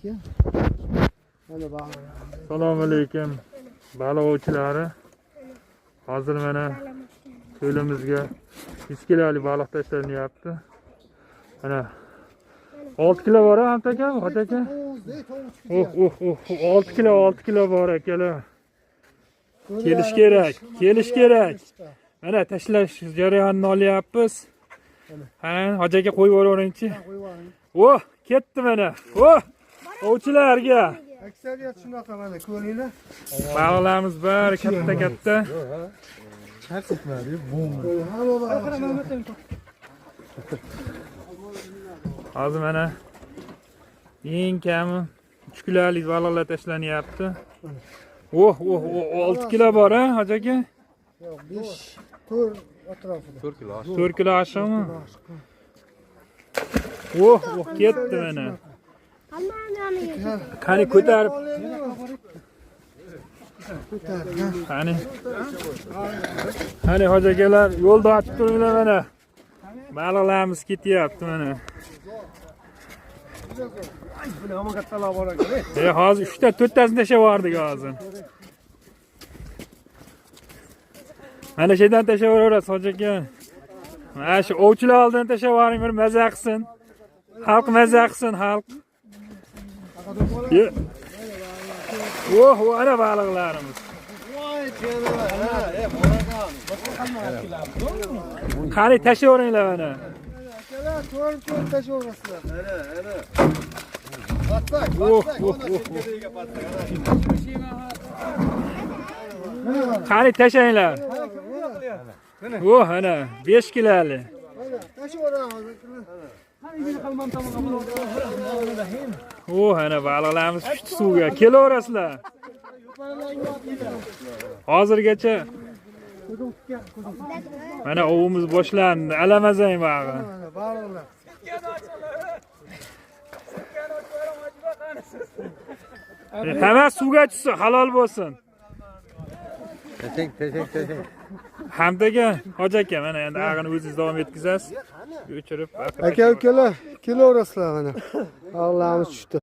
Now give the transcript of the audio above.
Aka. Mana baliq. Assalomu alaykum baliq ovchilari. Hozir mana ko'limizga 100 kilolik baliq tashlanyapti. Mana 6 kilo bor ha, aka, hoji aka. Oh, oh, oh, 6 kilo, 6 kilo bor akalar. Kelish kerak, kelish kerak. Mana tashlash jarayonini olyapmiz. Ha, hoji aka qo'yib yuboringchi. Oh, ketdi mana. Oh, ovchilarga. Aksariyat shunaqa mana ko'ringlar. Baliqlarimiz bari katta katta. Chart etmadi, bomba. Hamma baliq. Hozir mana eng kami 3 kilolik baliqlar tashlanyapti. Oh, oh, oh, 6 kilo bor ha, hoji aka? Yo'q, 5 4 atrofida. 4 kilo. 4 kilo oshiqmi? Oh, oh, ketdi mana. Qani ko'tarib, Ko'tar. qani. Qani hoji akalar, yo'lda ochib turinglar mana. Baliqlarimiz ketyapti mana. Buni hamma kattalar bor ekan. Hozir 3 ta, 4 tasini tashlab yubordik hozir. Mana shu yerdan tashlab yuboraverasiz hoji aka. Mana shu ovchilar oldidan tashlab yuboring, bir maza qilsin. Xalq maza qilsin, xalq. Ye. Oh, ana baliqlarimiz. Voy janavar, ha, bor ekan. Qani tashlayveringlar mana. Akalar, ko'rib ko'rib tashlayverasizlar. Ana, ana. Patsak, Oh, patsak, oh, ona oh, chekkadagi patsak, ana. Qani tashlanglar. Oh, ana 5 kiloli. Mana tashlayveramiz. Oh, ana baliqlarimiz tushdi suvga. Kelaverasizlar. Hozirgacha mana ovimiz boshlandi. Alamazang bag'i. Mana baliqlar. Hamma suvga tushsin, halol bo'lsin. Tashlang, tashlang, tashlang. Hamd aka, hoji aka, mana endi ag'ini o'zingiz davom etkazasiz. O'chirib, Aka ukalar, kelaverasizlar mana. Baliqlarimiz tushdi.